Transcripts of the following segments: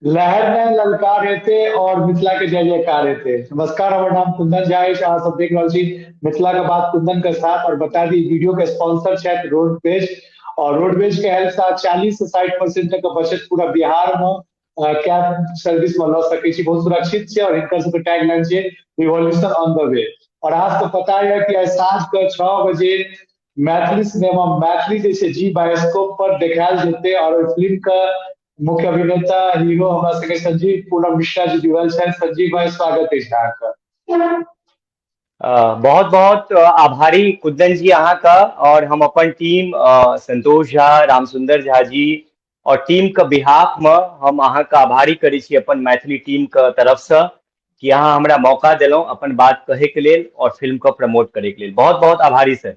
लहर में ललकार हेतै और मिथिला के जय जयकार हेतै। नमस्कार, हमर नाम कुंदन झा अछि, अहाँ सब देख रहल छी मिथिला के बात कुंदन के साथ। और बता दी वीडियो के स्पॉन्सर छथि रोडवेज, और रोडवेज के हेल्प से 40 से 60% तक के बचत पूरा बिहार में कैब सर्विस में लऽ सकै छी। बहुत सुरक्षित छै और हिनकर सबके टैगलाइन छै रिवॉल्यूशन ऑन the way. और अहाँ सबके पता यऽ कि आइ साँझ के 6 बजे मैथिली सिनेमा मैथिली जे छै जी बायोस्कोप पर देखायल जेतै। और ओहि फिल्म के मुख्य अभिनेता हीरो हमरा सबके संजीव पूनम मिश्रा जी जुड़ल छथि। संजीव भाई, स्वागत अछि अहाँके। बहुत बहुत आभारी कुंदन जी अहाँके, और हम अपन टीम संतोष झा, रामसुंदर झा जी और टीम के बिहाफ में हम अहाँके आभारी करै छी अपन मैथिली टीम के तरफ से कि अहाँ हमरा मौका देलहुँ अपन बात कहै के लेल और फिल्म के प्रमोट करै के लेल। बहुत बहुत आभारी सर।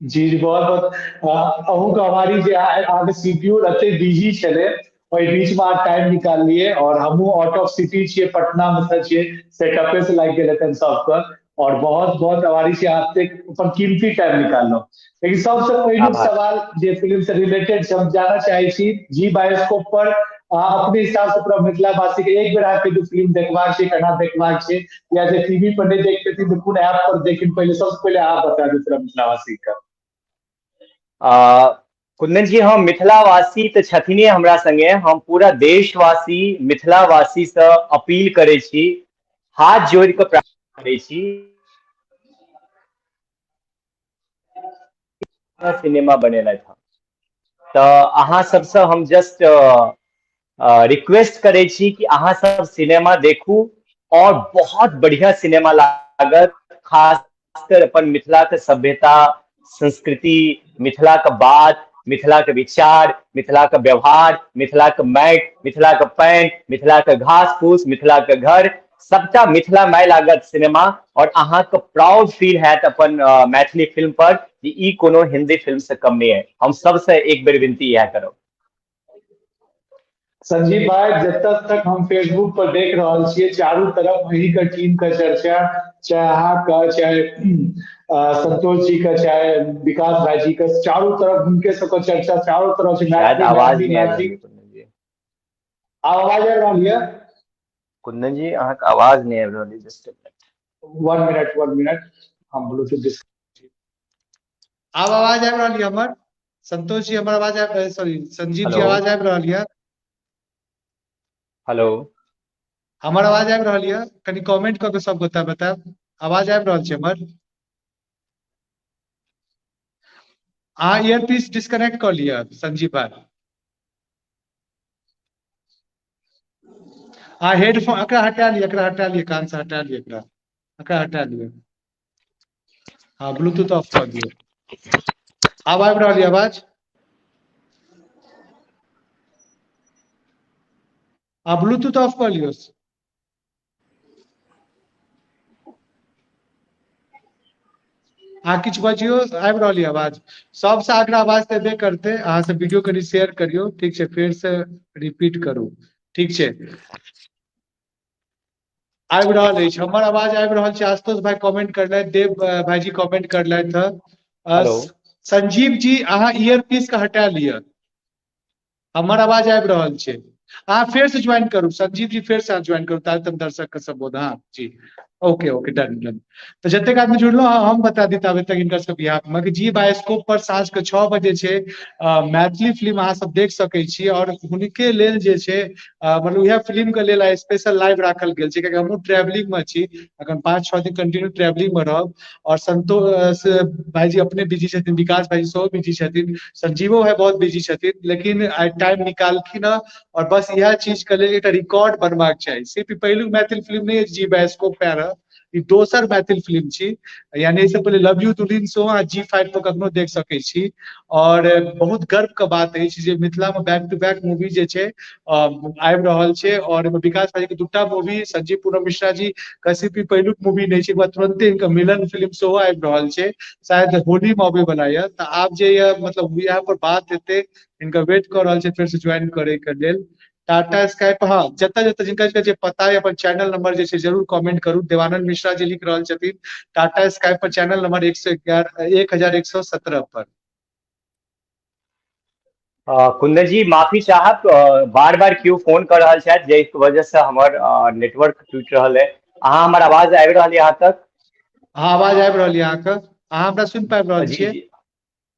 जी जी, बहुत बहुत अहूँके आभारी जे अहाँके सीपीयू एते बिजी छलै, ओहि बीच में अहाँ टाइम निकाललियै। और हमहूँ आउट ऑफ सिटी छियै, पटना में छियै, सेटअपे से लागि गेल हेतनि सबके। और बहुत बहुत आभारी छी अहाँ एतेक अपन कीमती टाइम निकाललहुँ। लेकिन सबसे पहिलुक सवाल जे फिल्म से रिलेटेड हम जानऽ चाहै छी, जी बायोस्कोप पर अहाँ अपने हिसाब से पूरा मिथिलावासी के एक बेर अहाँके फिल्म देखबाक छै, केना देखबाक छै, या जे टीवी पर नहि देख पेथिन तऽ कोन ऐप पर देखिन, पहिले सबसे पहिले अहाँ बता दियौ पूरा मिथिलावासी के। कुंदन जी, हम मिथिलावासी तऽ छथिने हमरा संगे, हम पूरा देशवासी मिथिलावासी से अपील करै छी, हाथ जोड़ि कऽ प्रार्थना करै छी, सिनेमा बनेलथि हँ। तऽ अहाँ सबसँ हम जस्ट रिक्वेस्ट करै छी कि अहाँ सब सिनेमा देखू और बहुत बढ़िया सिनेमा लागत। खासकर अपन मिथिला के सभ्यता, संस्कृति, मिथिला के बात, मिथिला के विचार, मिथिला के व्यवहार, मिथिला के माटि, मिथिला के पानि, मिथिला के घास फूस, मिथिला के घर, सबटा मिथिला my लागत सिनेमा। और अहाँके प्राउड फील हैत अपन मैथिली फिल्म पर कि ई कोनो हिंदी फिल्म से कम नहीं है। हम सबसे एक बेर विनती इएह करब। संजीव भाई, जतऽ तक हम फेसबुक पर देख रहल छियै, चारू तरफ अही के टीम के चर्चा, चाहे अहाँके, चाहे संतोष जी के, चाहे विकास भाई जी के, चारू तरफ हुनके सबके चर्चा, चारू तरफ से शायद मैथिली, आवाज मैथिली, नहि आबि मैथिली। रहल कुंदन जी। आब आवाज आबि रहल यऽ? कुंदन जी, अहाँके आवाज नहि आबि रहल यऽ। Just 1 minute, 1 minute, हम ब्लूटूथ डिस। आब आवाज आबि रहल यऽ हमर? संतोष जी, हमर आवाज आबि, सॉरी, संजीव जी, हेलो। आवाज आबि रहल यऽ? हेलो। हमर आवाज आबि रहल यऽ? कनि कमेंट कऽ के सब गोटा बतायब, आवाज आबि रहल छै हमर? अहाँ इयरपीस डिस्कनेक्ट कऽ लिअ संजीव भाई। अहाँ हेडफोन एकरा हटा लिअ, एकरा हटा लिअ, कान से हटा लिअ, एकरा एकरा हटा लिअ। हाँ, ब्लूटूथ ऑफ कऽ दियौ। आब आबि रहल यऽ आवाज? आ ब्लूटूथ ऑफ कऽ लियौ। अहाँ किछु बजियौ, आबि रहल यऽ आवाज? सबसँ आग्रह आवाज तऽ एबे करतै, अहाँ सब वीडियो कनि शेयर करियौ, ठीक छै? फेर से रिपीट करू, ठीक छै? आबि रहल अछि हमर आवाज? आबि रहल छै? आशुतोष भाई कमेंट करलथि, देव भाईजी कमेंट करलथि हँ। हेलो। संजीव जी, अहाँ इयरपीस के हटा लिअ, हमर आवाज आबि रहल छै? अहाँ फेर से ज्वाइन करू संजीव जी, फेर से ज्वाइन करू, ताबे तक दर्शक के संबोधन। हाँ जी, ओके ओके, डन डन। तऽ जतेक आदमी जुड़लो, हाँ, हम बता दी ताबे तक हिनकर सब बिहाफ में कि जी बायोस्कोप पर साँझ के 6 बजे छै मैथिली फिल्म, अहाँ सब देख सकै छी। और हुनके लेल जे छै, मतलब उएह फिल्म के लेल आइ स्पेशल लाइव राखल गेल छै, कियाकि हमहूँ ट्रेवलिंग में छी अखन, 5-6 दिन कंटिन्यू ट्रेवलिंग में रहब। और संतोष भाईजी अपने बिजी छथिन, विकास भाईजी सेहो बिजी छथिन, संजीवो भाई बहुत बिजी छथिन, लेकिन आइ टाइम निकालखिन हँ। और बस इएह चीज के लेल एकटा रिकॉर्ड बनबाक चाही। सिर्फ ई पहिलुक मैथिली फिल्म नहि जी बायोस्कोप पे रह, ई दोसर मैथिली फिल्म छी, यानी एहिसँ पहिले लव you Dulhin सेहो अहाँ जी फाइव पर कखनो देख सकै छी। और बहुत गर्व के बात अछि जे मिथिला में बैक टू बैक मूवी जे छै आबि रहल छै। और एहिमे विकास भाई के दूटा मूवी, संजीव पूनम मिश्रा जी कसी पहिलुक मूवी नहि छै, एक बार तुरंते हिनकर मिलन फिल्म सेहो आबि रहल छै, शायद होली में अबै वाला यऽ। तऽ आब जे यऽ मतलब इएह पर बात हेतै, हिनकर वेट कऽ रहल छै फेर से ज्वाइन करे के लेल। टाटा स्काई पर, हाँ, जतऽ जतऽ जिनका जिनका जे पता है अपन चैनल नंबर जे छै जरूर कमेंट करू। देवानंद मिश्रा जी लिख रहल छथिन टाटा स्काई पर चैनल नंबर एक सौ ग्यारह, एक हजार एक सौ सत्रह पर। कुंदन जी, माफी चाहब, बार बार केओ फोन कऽ रहल छथि, जाहिके वजह से हमर नेटवर्क टूटि रहल है। अहाँ हमर आवाज आबि रहल यऽ अहाँ तक? हाँ, आवाज आबि रहल यऽ अहाँके। अहाँ हमरा सुनि पाबि रहल जी छियै? जी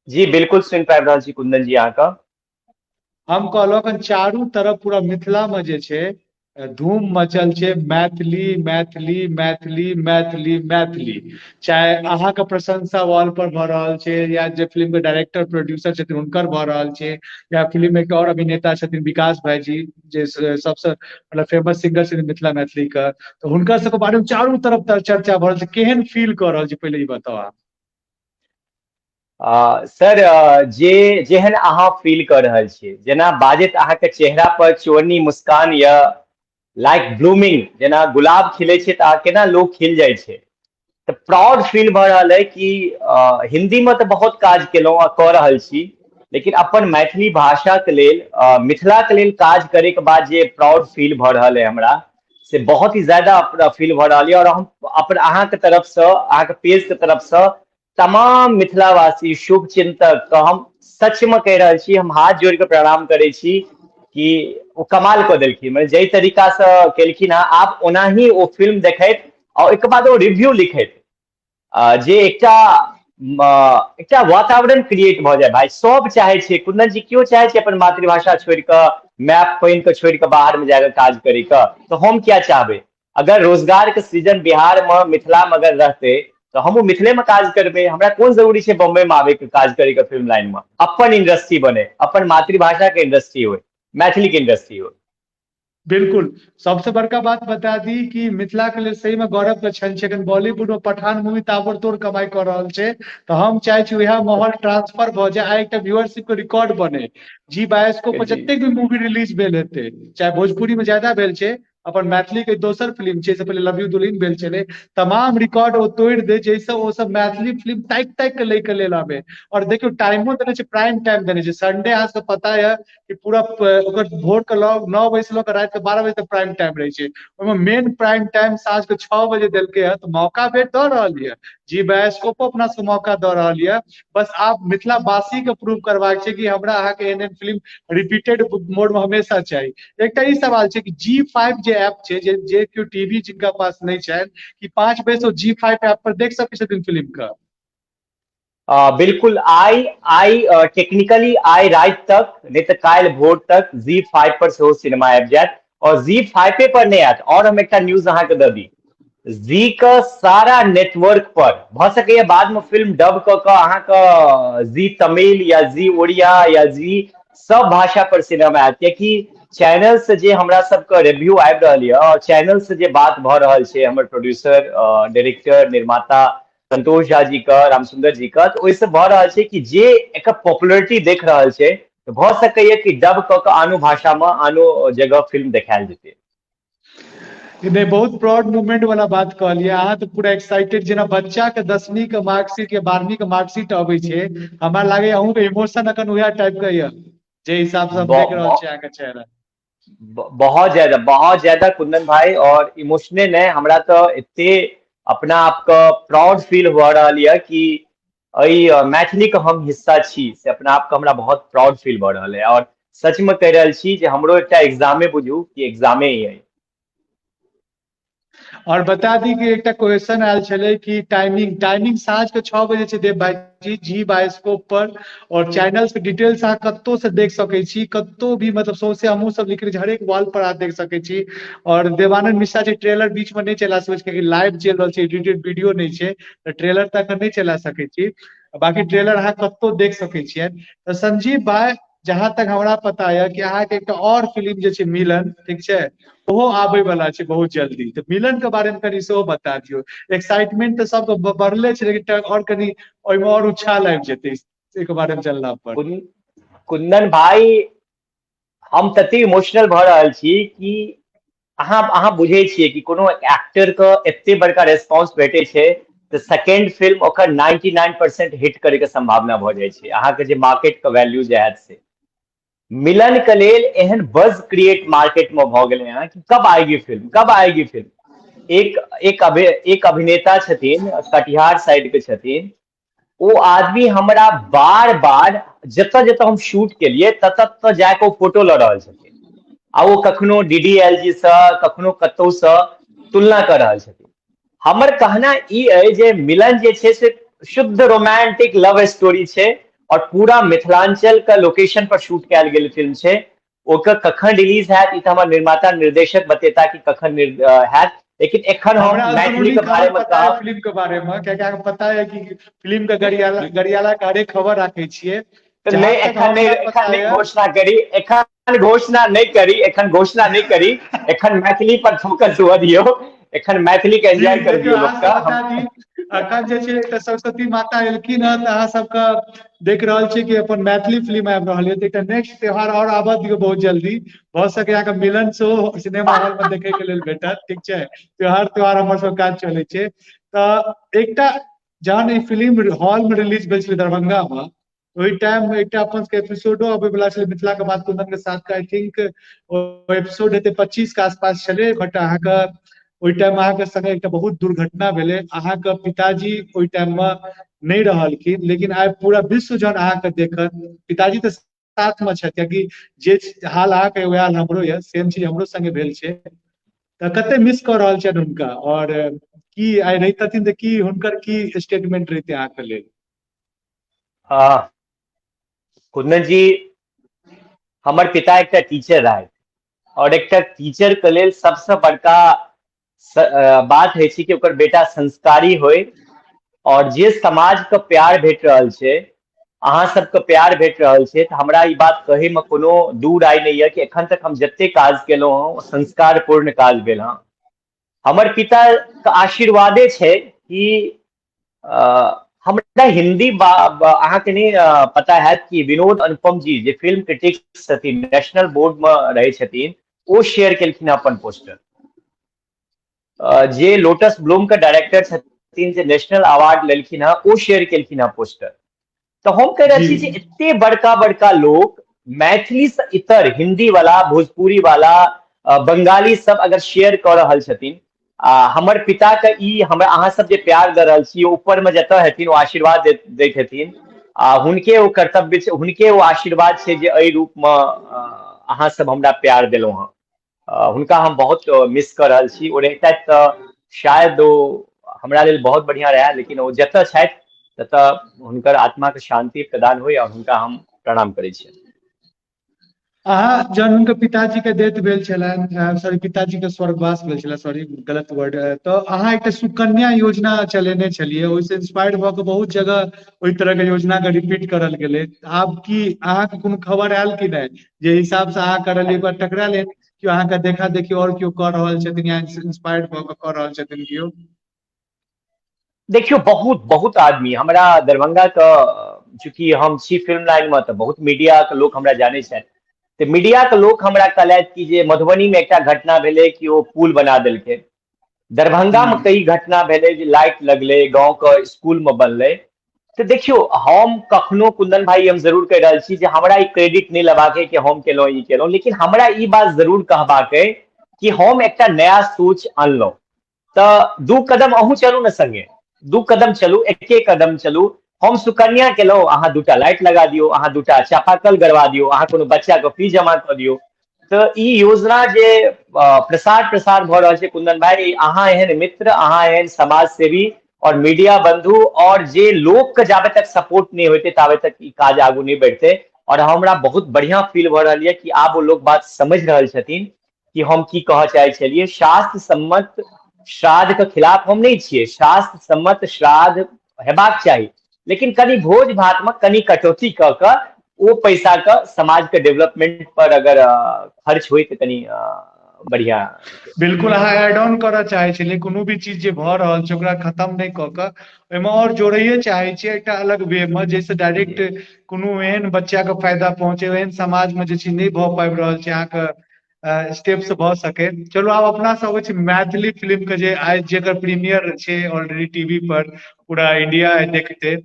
जी, बिल्कुल सुनि पाबि रहल छी कुंदन जी अहाँके। हम कहलहुँ अखन चारू तरफ पूरा मिथिला मे जे छै धूम मचल छै, मैथिली मैथिली मैथिली मैथिली मैथिली। चाहे अहाँके प्रशंसा वॉल पर भऽ रहल छै, या जे फिल्म के डायरेक्टर प्रोड्यूसर छथिन हुनकर भऽ रहल छै, या फिल्म में एक और अभिनेता छथिन विकास भाईजी, जे सबसे मतलब फेमस सिंगर छथिन मिथिला मैथिली के, तऽ हुनकर सबके बारे में चारू तरफ चर्चा भऽ रहल छै। केहन फील कऽ रहल छी, पहिले ई बताउ अहाँ। सर, जे जेहन अहाँ फील कऽ रहल छियै, जेना बाजैत अहाँके चेहरा पर चोरनी मुस्कान या लाइक ब्लूमिंग, जेना गुलाब खिलै छै तऽ केना लोग खिल जाइ छै, तऽ प्राउड फील भऽ रहल है कि हिंदी में तऽ बहुत काज केलहुँ आ कऽ रहल छी, लेकिन अपन मैथिली भाषाके लेल, मिथिलाके लेल काज करैके बाद जे प्राउड फील भऽ रहल है हमरा, से बहुत ही ज्यादा फील भऽ रहल यऽ। और हम अपन अहाँके तरफसँ, अहाँके पेज के तरफसँ तमाम मिथिलावासी शुभ चिंतक के हम सच में कहि रहल छी, हम हाथ जोड़ के प्रणाम करै छी कि ओ कमाल कऽ देलखिन। मतलब जाहि तरीका से केलखिन हँ, आब ओनाही ओ फिल्म देखैत और ओहिके बाद ओ रिव्यू लिखैत, जे एकटा एकटा वातावरण क्रिएट भऽ जाय। भाई सब चाहे छै कुंदन जी, केओ चाहे छै अपन मातृभाषा छोड़ि कऽ, मैप पानि के छोड़ि कऽ बाहर में जाकऽ काज करे के? तऽ हम किया चाहबै? अगर रोजगार के सृजन बिहार में, मिथिला में अगर रहते, तऽ हमहूँ मिथिले में काज करबै। हमरा कोन जरूरी छै बम्बई में आबे के, काज करे के फिल्म लाइन में? अपन इंडस्ट्री बने, अपन मातृभाषा के इंडस्ट्री हो, मैथिली के इंडस्ट्री हो। बिल्कुल, सबसे बड़का बात बता दी कि मिथिला के लेल सही में गौरव के क्षण छै। अखन बॉलीवुड में पठान मूवी ताबड़तोड़ कमाई कऽ रहल छै, तऽ हम चाहे छी वएह माहौल ट्रांसफर भऽ जाय, आ एकटा व्यूअरशिप के रिकॉर्ड बने। जी बायोस्कोप पर जतेक भी मूवी रिलीज भेल हेतै, चाहे भोजपुरी में ज्यादा भेल छै, अपन मैथिली के दोसर फिल्म छै, पहिले लव you दुल्हिन भेल छलै, तमाम रिकॉर्ड ओ तोड़ि दे, जाहिसँ ओ सब मैथिली फिल्म ताकि ताकि के लै के लेल आबे। और देखियौ, टाइमो देने छै, प्राइम टाइम देने छै संडे। अहाँ सबके पता यऽ कि पूरा ओकर भोर के 9 बजे से लऽ कऽ राति के 12 बजे तक प्राइम टाइम रहै छै। ओहिमे मेन प्राइम टाइम साँझ के 6 बजे देलकै हँ, तऽ मौका भेट दऽ रहल यऽ। जी बायोस्कोपो अपना सबके मौका दऽ रहल यऽ। बस आब मिथिला वासी के प्रूव करबाक छै कि हमरा अहाँके एहन एहन फिल्म रिपीटेड मोड में हमेशा चाही। एकटा ई सवाल छै कि जी5 जे ऐप छै, जे जे केओ टीवी जिनका पास नहि छनि, कि 5 बजे से जी5 ऐप पर देख सकै छथिन फिल्म के? बिल्कुल, आइ आइ टेक्निकली आइ राति तक, नहि तऽ काल्हि भोर तक जी5 पर सेहो सिनेमा आबि जायत। और जी5 पर नहि आयत, और हम एकटा न्यूज अहाँके दऽ दी, जी के सारा नेटवर्क पर भऽ सकैए बाद में फिल्म डब कऽ कऽ अहाँके जी तमिल या जी ओड़िया या जी सब भाषा पर सिनेमा आयत, कियाकि चैनल से जे हमरा सबके रिव्यू आबि रहल यऽ और चैनल से जे बात भऽ रहल छै हमर प्रोड्यूसर, डायरेक्टर, निर्माता संतोष झा जी के, रामसुंदर जी के, तऽ ओहिसँ भऽ रहल छै कि जे एकर पॉपुलरिटी देख रहल छै, तऽ भऽ सकैए कि डब कऽ कऽ आनो भाषामे, आनो जगह फिल्म देखायल जेतै। नहि, बहुत प्राउड मोमेंट वाला बात कहलियै अहाँ। तऽ पूरा एक्साइटेड, जेना बच्चा के 10वीं के मार्कशीट या 12वीं के मार्कशीट अबै छै, हमरा लागैया अहूँ के इमोशन अखन उएह टाइप के यऽ, जे हिसाब से हम देख रहल छी अहाँके चेहरा। बहुत ज्यादा, बहुत ज्यादा कुंदन भाई। और इमोशने नहि, हमरा तऽ एते अपना आपके प्राउड फील भऽ रहल यऽ कि एहि मैथिलीके हम हिस्सा छी, से अपना आपके हमरा बहुत प्राउड फील भऽ रहल है। और सचमे कहि रहल छी जे हमरो एकटा एग्जामे बुझू कि एग्जामे ही है। और बता दी कि एकटा क्वेश्चन आयल छलै कि टाइमिंग। टाइमिंग साँझ के 6 बजे छै देव भाईजी, जी बायोस्कोप पर। और चैनल्स के डिटेल्स अहाँ कतौ से देख सकै छी, कतौ भी, मतलब सौंसे हमहूँ सब लिखने छी, हरेक वॉल पर अहाँ देख सकै छी। और देवानंद मिश्रा जी, ट्रेलर बीच में नहि चला सकै छी, कियाकि लाइव चलि रहल छै, एडिटेड वीडियो नहि छै, तऽ ट्रेलर तऽ अखन नहि चला सकै छी। बाकी ट्रेलर अहाँ कतौ देख सकै छियै। तऽ संजीव भाई, जहां तक हमरा पता यऽ कि अहाँके एकटा और फिल्म जे छै मिलन, ठीक छै, ओहो आबै वाला छै बहुत जल्दी। तऽ मिलन के बारे मे कनि सेहो बता दियौ। एक्साइटमेंट तऽ सबके बढ़ले छै, लेकिन और कनि ओहिमे और उत्साह लागि जेतै एहिके बारे मे जानला पर। कुंदन भाई, हम तते इमोशनल भऽ रहल छी कि अहाँ अहाँ बुझै छियै कि कोनो एक्टर के एते बड़का रेस्पॉन्स भेटै छै तऽ सेकेंड फिल्म ओकर 99% हिट करे के संभावना भऽ जाइ छै, अहाँके जे मार्केट के वैल्यू जे हैत से। मिलन के लेल एहन बज क्रिएट मार्केट में भऽ गेलै हँ कि कब आएगी फिल्म, कब आएगी फिल्म। एक एक अभि एक अभिनेता छथिन, कटिहार साइड के छथिन। ओ आदमी हमरा बार बार जतऽ जतऽ हम शूट केलियै ततऽ ततऽ जाके ओ फोटो लऽ रहल छथिन आ ओ कखनो DDLG सँ कखनो कतहु सँ तुलना कऽ रहल छथिन। हमर कहना ई अइ जे मिलन जे छै से शुद्ध रोमांटिक लव स्टोरी छै और पूरा मिथिलांचल के लोकेशन पर शूट कयल गेल फिल्म छै। ओकर कखन रिलीज हैत ई तऽ हमर निर्माता निर्देशक बतेता कि कखन हैत, लेकिन एखन हम मैथिली के बारे में कहब। फिल्म के बारे में कियाकि अहाँके पता है कि फिल्म के गरियाला के हरेक खबर राखै छियै। तऽ नहि, एखन नहि, एखन नहि घोषणा करी, एखन घोषणा नहि करी, एखन घोषणा नहि करी, एखन मैथिली पर फोकस हुअ दियौ, एखन मैथिली के एंजॉय कर दियौ लोक के। अखन जे छै एकटा सरस्वती माता एलखिन हँ तऽ अहाँ सबके देख रहल छी कि अपन मैथिली फिल्म आबि रहल यऽ, तऽ एकटा नेक्स्ट त्योहार और आबऽ दियौ बहुत जल्दी, भऽ सकै अहाँके मिलन सेहो सिनेमा हॉल में देखे के लेल भेटत। ठीक छै, त्योहार त्योहार हमर सब काज चलै छै। तऽ एकटा जहन ई फिल्म हॉल में रिलीज भेल छलै दरभंगा में, ओहि टाइम में एकटा अपन सबके एपिसोडो अबै वाला छलै मिथिला के बात कुंदन के साथ, I think O episode हेतै 25 के आसपास छलै। बट अहाँके ओहि टाइम अहाँके संगे एकटा बहुत दुर्घटना भेलै, अहाँके पिताजी ओहि टाइम में नहि रहलखिन, लेकिन आइ पूरा विश्व जहन अहाँके देखत, पिताजी तऽ साथ में छथि, कियाकि जे हाल अहाँके वएह हाल हमरो यऽ, सेम चीज हमरो संगे भेल छै। तऽ कते मिस कऽ रहल छनि हुनका, और की आइ रहितथिन तऽ की हुनकर की स्टेटमेंट रहितै अहाँके लेल? कुंदन जी, हमर पिता एकटा टीचर रहथि और एकटा टीचर के लेल सबसँ बड़का बात होइ छै कि ओकर बेटा संस्कारी होय, और जे समाज के प्यार भेट रहल छै, अहाँ सबके प्यार भेट रहल छै, तऽ हमरा ई बात कहै में कोनो दू राय नहि यऽ कि एखन तक हम जते काज केलहुँ हँ ओ संस्कारपूर्ण काज भेल हँ। हमर पिता के आशीर्वादे छै कि हमरा हिंदी अहाँके नहि पता हैत कि विनोद अनुपम जी जे फिल्म क्रिटिक्स छथिन, नेशनल बोर्ड में रहै छथिन, ओ शेयर केलखिन अपन पोस्टर। जे लोटस ब्लूम के डायरेक्टर छथिन, जे नेशनल अवार्ड लेलखिन हँ, ओ शेयर केलखिन हँ पोस्टर। तऽ हम कहि रहल छी जे एते बड़का बड़का लोक मैथिली से इतर हिंदी वाला, भोजपुरी वाला, बंगाली सब अगर शेयर कऽ रहल छथिन, आ हमर पिता के ई हमरा अहाँ सब जे प्यार दऽ रहल छी, ऊपर में जतऽ हेथिन ओ आशीर्वाद दैत हेथिन, आ हुनके ओ कर्तव्य छै, हुनके ओ आशीर्वाद छै जे एहि रूप में अहाँ सब हमरा प्यार देलहुँ हँ। हुनका हम बहुत मिस कऽ रहल छी। ओ रहितथि तऽ शायद ओ हमरा लेल बहुत बढ़िया रहै, लेकिन ओ जतऽ छथि ततऽ हुनकर आत्मा के शांति प्रदान होय और हुनका हम प्रणाम करै छियनि। अहाँ जहन हुनकर पिताजी के डेथ भेल छलनि, सॉरी पिताजी के स्वर्गवास भेल छलनि, सॉरी गलत वर्ड, तऽ अहाँ एकटा सुकन्या योजना चलेने छलियै, ओहिसँ इंस्पायर भऽ कऽ बहुत जगह ओहि तरह के योजना के रिपीट करल गेलै। आब की अहाँके कोनो खबर आयल कि नहि, जे हिसाब से अहाँ करलियै ओकरा टकरायल केओ अहाँके देखा देखी और केओ कऽ रहल छथिन या इंस्पायर भऽ कऽ कऽ रहल छथिन केओ? देखियौ, बहुत बहुत आदमी हमरा दरभंगा के, चूँकि हम छी फिल्म लाइन में तऽ बहुत मीडिया के लोक हमरा जानै छथि, तऽ मीडिया के लोक हमरा कहलथि कि जे मधुबनी में एकटा घटना भेलै कि ओ पुल बना देलकै, दरभंगा में कई घटना भेलै जे लाइट लगलै, गाँव के स्कूल में बनलै। तऽ देखियौ, हम कखनो कुंदन भाई हम जरूर कहि रहल छी जे हमरा ई क्रेडिट नहि लेबाक अइ कि हम केलहुँ ई केलहुँ, लेकिन हमरा ई बात जरूर कहबाक अइ कि हम एकटा नया सोच अनलहुँ। तऽ दू कदम अहूँ चलू ने संगे, दू कदम चलू, एके कदम चलू। हम सुकन्या केलहुँ, अहाँ दूटा लाइट लगा दियौ, अहाँ दूटा चापाकल गड़वा दियौ, अहाँ कोनो बच्चा के फी जमा कऽ दियौ। तऽ ई योजना जे प्रसार प्रसार भऽ रहल छै कुंदन भाई, अहाँ एहन मित्र, अहाँ एहन समाज सेवी और मीडिया बंधु, और जे लोक के जाबे तक सपोर्ट नहीं होते ताबे तक ई काज आगू नहीं बढ़ते। और हमरा बहुत बढ़िया फील भऽ रहल यऽ कि आब ओ लोग बात समझ रहल छथिन कि हम की कहऽ चाहै छलियै। शास्त्र सम्मत श्राद्ध के खिलाफ हम नहीं छियै, शास्त्र सम्मत श्राद्ध हेबाक चाही, लेकिन कनि भोज भात में कनि कटौती कऽ कऽ ओ पैसा के समाज के डेवलपमेंट पर अगर खर्च होय तऽ कनि बढ़िया। बिल्कुल, अहाँ एड ऑन करऽ चाहै छलियै, कोनो भी चीज जे भऽ रहल छै ओकरा खत्म नहि कऽ कऽ ओहिमे और जोड़ैये चाहै छियै एकटा अलग वे मे, जाहिसँ डायरेक्ट कोनो एहन बच्चा के फायदा पहुँचे, एहन समाज मे जे चीज नहि भऽ पाबि रहल छै अहाँके स्टेप्स भऽ सके। चलू आब अपना सब अबै छी मैथिली फिल्म के, जे आइ जेकर प्रीमियर छै ऑलरेडी टीवी पर, पूरा इंडिया आइ देखते।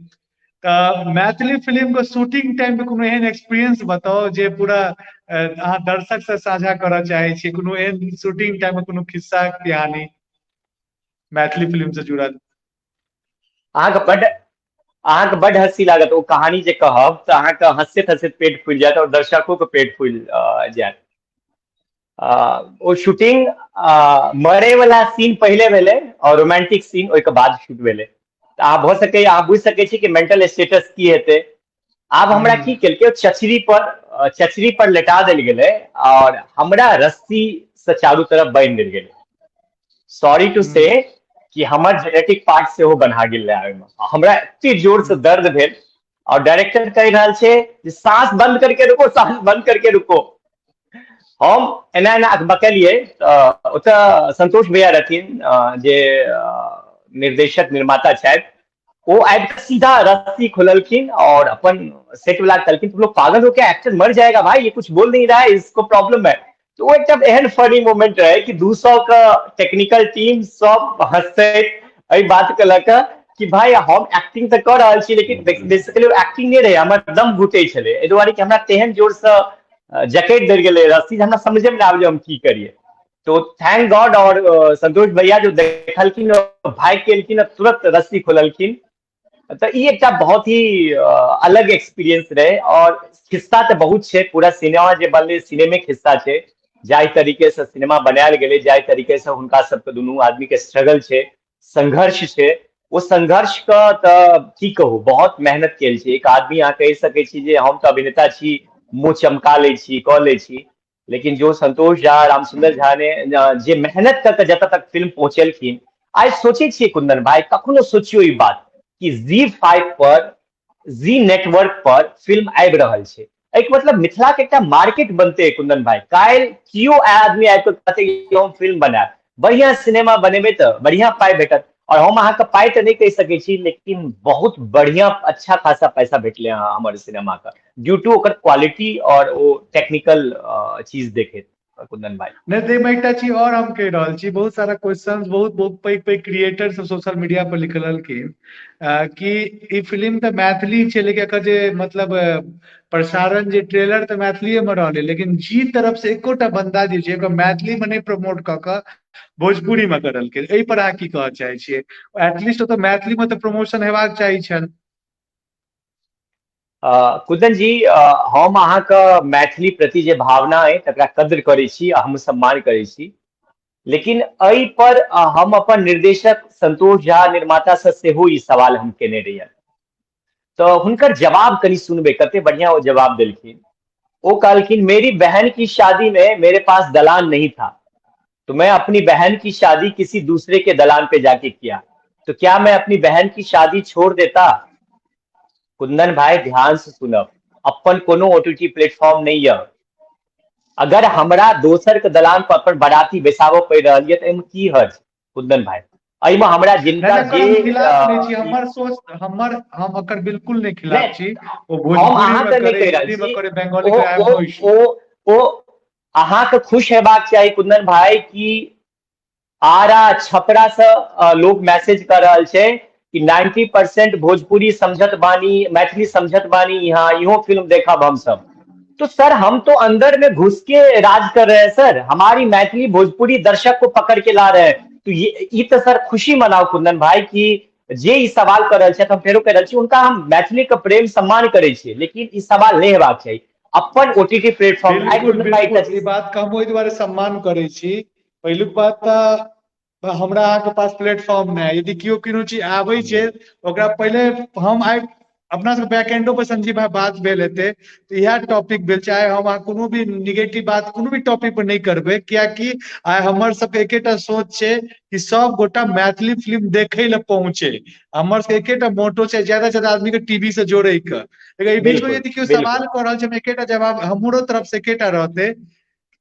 तऽ मैथिली फिल्म के शूटिंग टाइम के कोनो एहन एक्सपीरियंस बताउ जे पूरा अहाँ दर्शक से साझा करऽ चाहै छी, कोनो एहन शूटिंग टाइम मे कोनो खिस्सा कहानी मैथिली फिल्म से जुड़ल। अहाँके बड अहाँके बड हँसी लागत ओ कहानी जे कहब तऽ अहाँके हँसैत हँसैत पेट फूलि जायत आओर दर्शको के पेट फूलि जायत। ओ शूटिंग मरे वाला सीन पहिले भेलै और रोमांटिक सीन ओहिके बाद शूट भेलै। तऽ अहाँ भऽ सकैए, अहाँ बुझि सकै छी कि मेंटल स्टेटस की हेतै। आब हमरा की केलकै, चचरी पर लेटा देल गेलै और हमरा रस्सी से चारू तरफ बान्हि देल गेलै। सॉरी टू से कि हमर जेनेटिक पार्ट सेहो बन्हा गेल रहै ओहिमे। हमरा एते जोर से दर्द भेल और डायरेक्टर कहि रहल छै जे साँस बंद करके रुको, साँस बंद करके रुको। हम एना एना अकबकेलियै तऽ ओतऽ संतोष भैया रहथिन, जे निर्देशक निर्माता छथि। ओ आबि कऽ सीधा रस्सी खोललखिन और अपन सेट वाला कहलखिन, तुम लोग पागल हो क्या? एक्टर मर जाएगा भाई, ये कुछ बोल नहीं रहा है, इसको प्रॉब्लम है। तो ओ एकटा एहन फनी मोमेंट रहे कि 200 के टेक्निकल टीम सब हंसैत एहि बात के लऽ कऽ कि भाई हम एक्टिंग तऽ कऽ रहल छी, लेकिन बेसिकली ओ एक्टिंग नहि रहै, हमर दम घुटै छलै। एहि दुआरे कि हमरा तेहन जोर से जकड़ि देल गेलै रस्सी, हमरा समझे मे नहि आबै जे हम की करियै। तो thank God और संतोष भैया जो देखलखिन, भागि गेलखिन और तुरंत रस्सी खोललखिन। तऽ ई एकटा बहुत ही अलग एक्सपीरियंस रहे। और खिस्सा तऽ बहुत छै, पूरा सिनेमा जे बनलै सिनेमे खिस्सा छै। जाहि तरीके से सिनेमा बनायल गेलै, जाहि तरीके से हुनका सबके दुनू आदमी के स्ट्रगल छै, संघर्ष छै, ओ संघर्ष के तऽ की कहू, बहुत मेहनत कयल छै। एक आदमी अहाँ कहि सकै छी जे हम तऽ अभिनेता छी, मुँह चमका लै छी, कऽ लै छी, लेकिन जो संतोष झा, रामसुंदर झा ने जे मेहनत कऽ के जतऽ तक फिल्म पहुँचेलखिन। आइ सोचै छियै कुंदन भाई, कखनो सोचियौ ई बात कि जी5 पर, जी नेटवर्क पर फिल्म आबि रहल छै, एहिके मतलब मिथिला के एकटा मार्केट बनते। कुंदन भाई, काल्हि केओ आदमी आबि कऽ कहतै कि हम फिल्म बनायब, बढ़िया सिनेमा बनेबै तऽ बढ़िया पाइ भेटत। और हम अहाँके पाइ तऽ नहि कहि सकै छी, लेकिन बहुत बढ़िया अच्छा खासा पैसा भेटलै हँ हमर सिनेमा के, ड्यू टू ओकर क्वालिटी और ओ टेक्निकल चीज देखैत, कुंदन भाई। नहि तऽ एहिमे एकटा चीज और हम कहि रहल छी। बहुत सारा क्वेश्चन बहुत बहुत पैघ पैघ क्रिएटर सब सोशल मीडिया पर लिखलखिन कि ई फिल्म तऽ मैथिली छै, लेकिन एकर जे मतलब प्रसारण जे ट्रेलर तऽ मैथिलीए मे रहलै, लेकिन जी तरफ से एकोटा बंदा जे छै ओकरा मैथिली मे नहि प्रमोट कऽ कऽ भोजपुरी मे करलकै। एहि पर अहाँ की कहऽ चाहै छियै? एटलीस्ट ओतऽ मैथिली मे तऽ प्रमोशन हेबाक चाही छल। कुंदन जी, हम अहाँके मैथिली प्रति जे भावना अइ तकरा कद्र करै छी आ हम सम्मान करै छी, लेकिन एहि पर हम अपन निर्देशक संतोष झा निर्माता से सेहो ई सवाल हम केने रहियनि, तऽ हुनकर जवाब कनि सुनबै, कते बढ़िया ओ जवाब देलखिन। ओ कहलखिन, मेरी बहन की शादी में मेरे पास दलान नहीं था, तो मैं अपनी बहन की शादी किसी दूसरे के दलान पे जाके किया, तो क्या मैं अपनी बहन की शादी छोड़ देता? कुंदन भाई, ध्यान से सुनब, अपन कोनो ओटीटी प्लेटफॉर्म नहीं है। अगर हमरा दोसर के दलान पर अपन बराती बैसाबऽ पड़ि रहल यऽ तऽ एहिमे की हर्ज कुंदन भाई? एहिमे हमरा जिनका जे खिलाफ नहि छी, हमर सोच हमर हम एकर बिल्कुल नहि खिलाफ छी। ओ भोजपुरी मे करे, हिंदी मे करे, बंगाली मे, I know issue. ओ अहाँके खुश हेबाक चाही कुंदन भाई कि आरा छपरा से लोग मैसेज कर रहल छै कि 90% भोजपुरी समझत बानी, मैथिली समझत बानी, यहाँ इहो फिल्म देखब हम सब। तो सर, हम तो अंदर में घुस के राज कर रहे हैं सर, हमारी मैथिली भोजपुरी दर्शक को पकड़ के ला रहे हैं। तो ये ई तो सर खुशी मनाओ कुंदन भाई कि जे ई सवाल कर रहल छथि, हम फेरो कहि रहल छी, हुनका हम मैथिली के प्रेम सम्मान करै छियै, लेकिन ई सवाल नहि हेबाक चाही। अपन ओटीटी प्लेटफॉर्म बिल्कुल बिल्कुल, ई बात के हम ओहि दुआरे सम्मान करै छी। पहिलुक बात तऽ हमरा अहाँके पास प्लेटफॉर्म नहि। यदि केओ कोनो चीज आबै छै, ओकरा पहिले हम आइ अपना सब बैकएंडो पर संजीव भाई बात भेल हेतै तऽ इएह टॉपिक भेल। चाहे हम अहाँ कोनो भी निगेटिव बात कोनो भी टॉपिक पर नहि करबै, कियाकि आइ हमर सबके एकेटा सोच छै कि सब गोटा मैथिली फिल्म देखै लए पहुँचे। हमर सबके एकेटा मोटो छै, ज्यादा से ज्यादा आदमी के टीवी से जोड़े के। लेकिन एहि बीच मे यदि केओ सवाल कऽ रहल छै, हम एकेटा जवाब हमरो तरफ से एकेटा रहतै।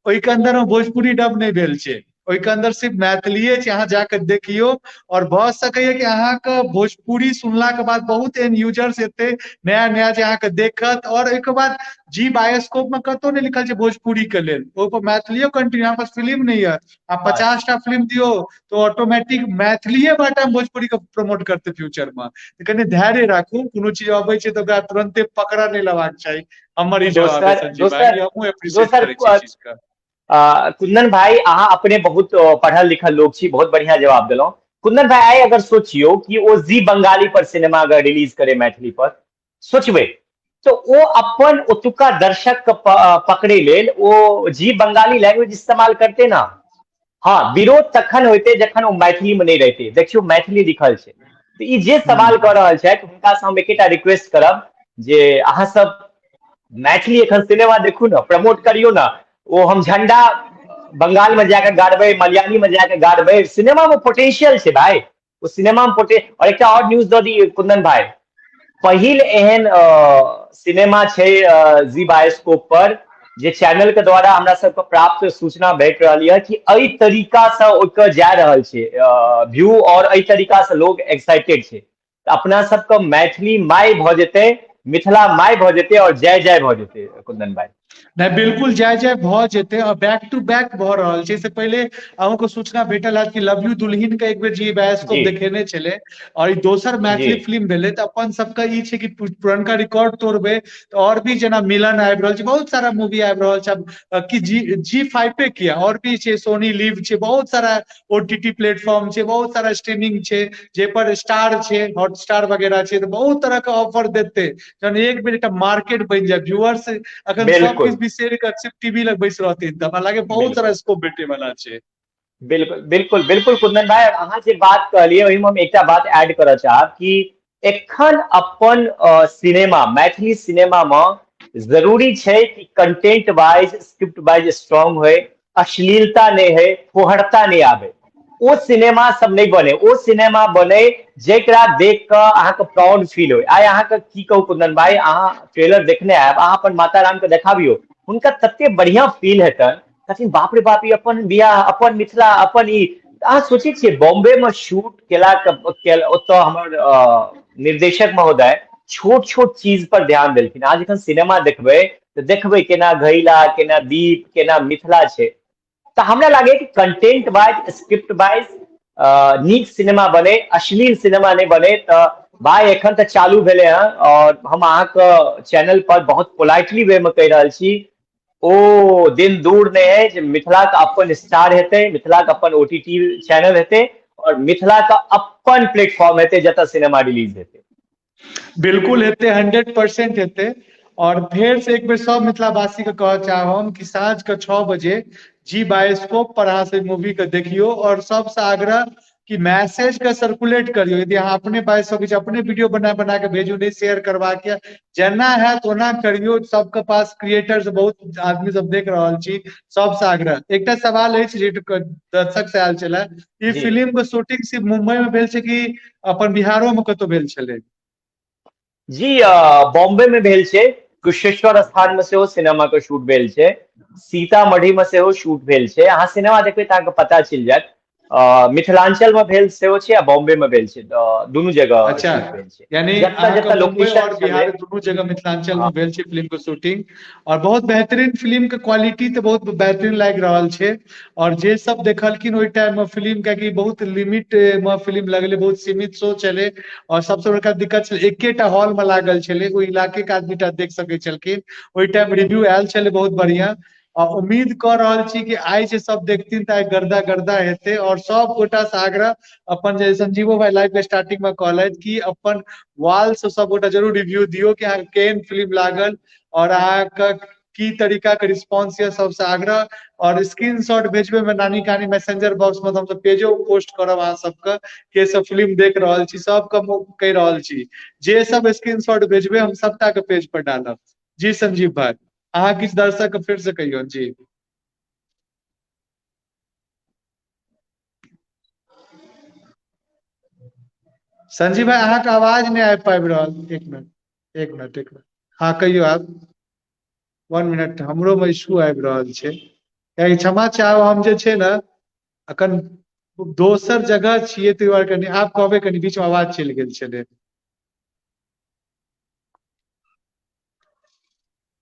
ओहिके अन्दर मे भोजपुरी डब नहि भेल छै, ओहिके अन्दर सिर्फ मैथिलीए छै। अहाँ जाके देखियौ और भऽ सकैया कि अहाँके भोजपुरी सुनला के बाद बहुत एहन यूजर्स एतै नया नया जे अहाँके देखत। और ओहिके बाद जी बायोस्कोप मे कतौ नहि लिखल छै भोजपुरी के लेल, ओहि पर मैथिलियो कंटिन्यू। अहाँ पास फिल्म नहि यऽ आ 50 टा फिल्म दियौ तऽ ऑटोमेटिक मैथिलीए बाटा भोजपुरी के प्रमोट करतै फ्यूचर मे। तऽ कनि धैर्य राखू, कोनो चीज अबै छै तऽ ओकरा तुरन्ते पकड़ नहि लेबाक चाही। हमर ई जवाब है संजीव भाई, हमहूँ एप्रिशिएट करै छी चीज के। कुंदन भाई, अहाँ अपने बहुत पढ़ल लिखल लोक छी, बहुत बढ़िया जवाब देलहुँ। कुंदन भाई, आइ अगर सोचियो कि ओ जी बंगाली पर सिनेमा अगर रिलीज करे मैथिली पर, सोचबै तऽ ओ अपन ओतुका दर्शक के पकड़े लेल ओ जी बंगाली लैंग्वेज इस्तेमाल करते ना। हाँ, विरोध तखन होइते जखन ओ मैथिली में नहीं रहते। देखियौ मैथिली लिखल छै। तऽ ई जे सवाल कऽ रहल छथि हुनका से हम एकेटा रिक्वेस्ट करब जे अहाँ सब मैथिली एखन सिनेमा देखू ने, प्रमोट करियौ ने। ओ हम झंडा बंगाल में जाके गाड़बै, मलयाली में जाके गाड़बै, सिनेमा में पोटेंशियल छै भाई, ओ सिनेमा में पोटे। और एकटा और न्यूज दऽ दी कुंदन भाई, पहिल एहन सिनेमा छै जी बायोस्कोप पर जे चैनल के द्वारा हमरा सबके प्राप्त सूचना भेट रहल यऽ कि एहि तरीका से ओकर जा रहल छै व्यू और एहि तरीका से लोग एक्साइटेड छै। तऽ अपना सबके मैथिली माय भऽ जेतै, मिथिला माय भऽ जेतै और जय जय भऽ जेतै कुंदन भाई। नहि, बिल्कुल जय जय भऽ जेतै और बैक टू बैक भऽ रहल छै। से पहिले अहूँके सूचना भेटल हैत कि लव यू दुल्हिन के एक बेर जी बायोस्कोप देखेने छलै और ई दोसर मैथिली फिल्म भेलै। तऽ अपन सबके ई छै कि पुरनका रिकॉर्ड तोड़बै तऽ और भी जेना मिलन आबि रहल छै, बहुत सारा मूवी आबि रहल छै आब, कि जी जी फाइव किया और भी छै, सोनी लिव छै, बहुत सारा OTT platform छै, बहुत सारा स्ट्रीमिंग छै, जे पर स्टार छै, हॉटस्टार वगैरह छै, तऽ बहुत तरह के ऑफर देतै जहन एक बेर एकटा मार्केट बनि जाय, व्यूअर्स अखन सब किछु बिसरि कऽ सिर्फ टीवी लग बैस रहथिन, तऽ हमरा लागै बहुत सारा स्कोप भेटै वाला छै। बिल्कुल बिल्कुल बिल्कुल कुंदन भाई, अहाँ जे बात कहलियै ओहिमे हम एकटा बात ऐड करऽ चाहब कि एखन अपन सिनेमा, मैथिली सिनेमा मे जरूरी छै कि content wise, script wise strong होय, अश्लीलता नहि है, फोहरता नहि आबे, ओ सिनेमा सब नहि बने, ओ सिनेमा बने जेकरा देख कऽ अहाँके प्राउड फील हो। आइ अहाँके की कहू कुंदन भाई, अहाँ ट्रेलर देखने आयब, अहाँ अपन माता राम के देखाबियौ, हुनका तते बढ़िया फील हेतनि, कहथिन बाप रे बाप, ई अपन बियाह, अपन मिथिला, अपन ई। अहाँ सोचै छियै बॉम्बे में शूट केला के ओतऽ हमर निर्देशक महोदय छोट छोट चीज पर ध्यान देलखिन। अहाँ जखन सिनेमा देखबै तऽ देखबै केना घैला, केना दीप, केना मिथिला छै। तऽ हमरा लागै कि कंटेंट वाइज, स्क्रिप्ट वाइज नीक सिनेमा बने, अश्लील सिनेमा नहि बने। तऽ भाई एखन तऽ चालू भेलै हँ और हम अहाँके चैनल पर बहुत पोलाइटली वे में कहि रहल छी, ओ दिन दूर नहि है जे मिथिला के अपन स्टार हेतै, मिथिला के अपन OTT channel हेतै और मिथिला के अपन प्लेटफॉर्म हेतै जतऽ सिनेमा रिलीज हेतै। बिल्कुल हेतै, 100% हेतै। और फेर से एक बेर सब मिथिलावासी के कहऽ चाहब हम कि साँझ के 6 बजे जी बायोस्कोप पर अहाँ सब मूवी के देखियौ और सबसँ आग्रह कि मैसेज के सर्कुलेट करियौ। यदि अहाँ अपने बाजि सकै छी, अपने वीडियो बना बना के भेजू, नहि शेयर करबाक यऽ, जेना हैत ओना करियौ। सबके पास क्रिएटर बहुत आदमी सब देख रहल छी, सबसँ आग्रह। एकटा सवाल अछि जे दर्शक से आयल छलै, ई फिल्म के शूटिंग सिर्फ मुंबई में भेल छै कि अपन बिहारो में कतौ भेल छलै? जी, बॉम्बे में भेल छै, कुशेश्वर स्थान में सेहो सिनेमा के शूट भेल छै, सीतामढ़ी में सेहो शूट भेल छै। अहाँ सिनेमा देखबै तऽ अहाँके पता चलि जायत। मिथिलांचल में भेल सेहो छै आ बॉम्बे में भेल छै, दुनू जगह। अच्छा, भेल छै। यानी जतऽ जतऽ लोकेशन और बिहार दुनू जगह मिथिलांचल में भेल छै फिल्म के शूटिंग। और बहुत बेहतरीन फिल्म के क्वालिटी तऽ बहुत बेहतरीन लागि रहल छै। और जे सब देखलखिन ओहि टाइम में फिल्म, कियाकि बहुत लिमिट में फिल्म लगलै, बहुत सीमित शो छलै और सबसे बड़का दिक्कत छलै एकेटा हॉल में लागल छलै, ओहि इलाके के आदमी टा देख सकै छलखिन। ओहि टाइम रिव्यू आयल छलै बहुत बढ़िया। आ उम्मीद कऽ रहल छी कि आइ जे सब देखथिन तऽ आइ गर्दा गर्दा हेतै। और सब गोटा से आग्रह, अपन जे संजीवो भाई लाइव के स्टार्टिंग में कहलथि कि अपन वाल से सब गोटा जरूर रिव्यू दियौ कि अहाँके केहन फिल्म लागल और अहाँके की तरीका के रिस्पॉन्स यऽ, सबसे आग्रह। और स्क्रीनशॉट भेजबै में नानी कहानी मैसेंजर बॉक्स में, तऽ हमसब पेजो पोस्ट करब अहाँ सबके के सब फिल्म देख रहल छी, सबके हम कहि रहल छी जे सब स्क्रीनशॉट भेजबै हम सबटा के पेज पर डालब। जी संजीव भाई, अहाँ किछु दर्शक के फिर से कहियौ। जी संजीव भाई, अहाँके आवाज नहि आबि पाबि रहल। एक मिनट, एक मिनट, एक मिनट, हाँ कहियौ आब। 1 मिनट, हमरो मे इशू आबि रहल छै, कियाकि क्षमा चाहब, हम जे छै ने अखन दोसर जगह छियै, ताहि दुआरे कनि आब कहबै, कनि बीच मे आवाज चलि गेल छलै।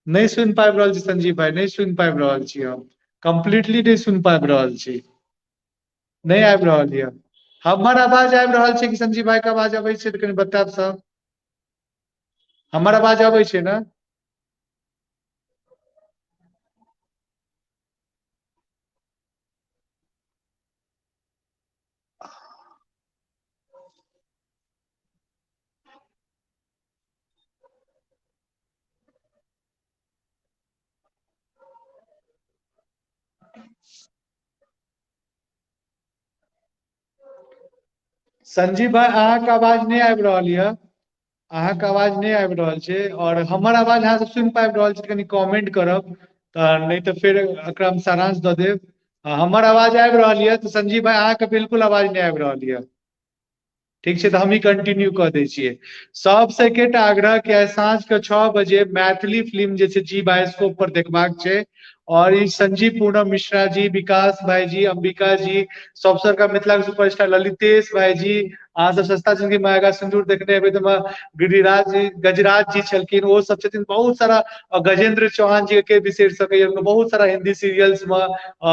नहि सुनि पाबि रहल छी संजीव भाई, नहि सुनि पाबि रहल छी, हम कम्प्लीटली नहि सुनि पाबि रहल छी, नहि आबि रहल यऽ। हमर आवाज आबि रहल छै कि संजीव भाई के आवाज अबै छै? तऽ कनि बतायब सब, हमर आवाज अबै छै ने? संजीव भाई, अहाँके आवाज नहि आबि रहल यऽ। अहाँके आवाज नहि आबि रहल छै और हमर आवाज अहाँ सब सुनि पाबि रहल छी, कनि कमेंट करब तऽ, नहि तऽ फेर एकरा हम सारांश दऽ देब। हमर आवाज आबि रहल यऽ तऽ संजीव भाई, अहाँके बिल्कुल आवाज नहि आबि रहल यऽ। ठीक छै, तऽ हमही कंटिन्यू कऽ दै छियै। सबसँ एकेटा आग्रह कि आइ साँझ के 6 बजे मैथिली फिल्म जे छै जी बायोस्कोप पर देखबाक छै। और ई संजीव पूनम मिश्रा जी, विकास भाई जी, अंबिका जी, सबसँ बड़का मिथिला के सुपरस्टार ललितेश भाई जी, अहाँ सब सस्ता जिंदगी महगा सिंदूर देखने हेबै तऽ गिरिराज जी, गजराज जी छलखिन, ओ सब छथिन बहुत सारा। गजेंद्र चौहान जी के बिसरि सकैया, बहुत सारा हिंदी सीरियल्स में,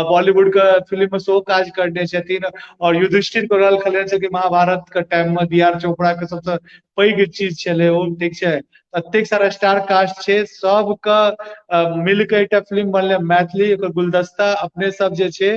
बॉलीवुड के फिल्म में सेहो काज करने छथिन। और युधिष्ठिर के रोल खेलने छथिन महाभारत के टाइम में, बी आर चोपड़ा के सबसँ पैघ चीज छलै ओ। ठीक छै, एतेक सारा स्टार कास्ट छै, सबके मिल के एकटा फिल्म बनलै मैथिली, ओकर गुलदस्ता अपने सब जे छै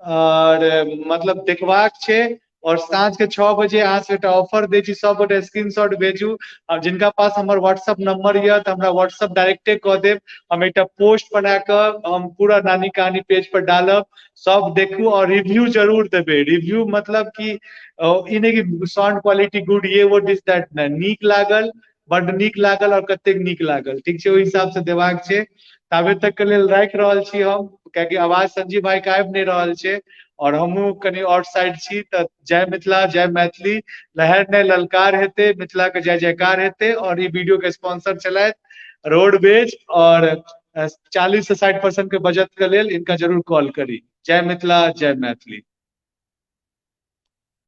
और मतलब देखबाक छै। और साँझ के 6 बजे अहाँ सबके एकटा ऑफर दै छी, सब गोटे स्क्रीनशॉट भेजू और जिनका पास हमर व्हाट्सएप नंबर यऽ तऽ हमरा व्हाट्सएप डायरेक्टे कऽ देब। हम एकटा पोस्ट बना कऽ हम पूरा नानी कहानी पेज पर डालब, सब देखू और रिव्यू जरूर देबै। रिव्यू मतलब कि ई नहि कि साउंड क्वालिटी गुड ये वो दिस that, नहि, नीक लागल, बड नीक लागल और कतेक नीक लागल, ठीक छै, ओहि हिसाब से देबाक छै। ताबे तक के लेल राखि रहल छी हम, कियाकि आवाज संजीव भाई के आबि नहि रहल छै और हमहूँ कनि आउट साइड छी। तऽ जय मिथिला, जय मैथिली, लहर नहि ललकार हेतै, मिथिला के जय जयकार हेतै। और ई वीडियो के स्पॉन्सर छलथि रोडवेज और 40 से 60% के बचत के लेल इनका जरूर कॉल करी। जय मिथिला, जय मैथिली।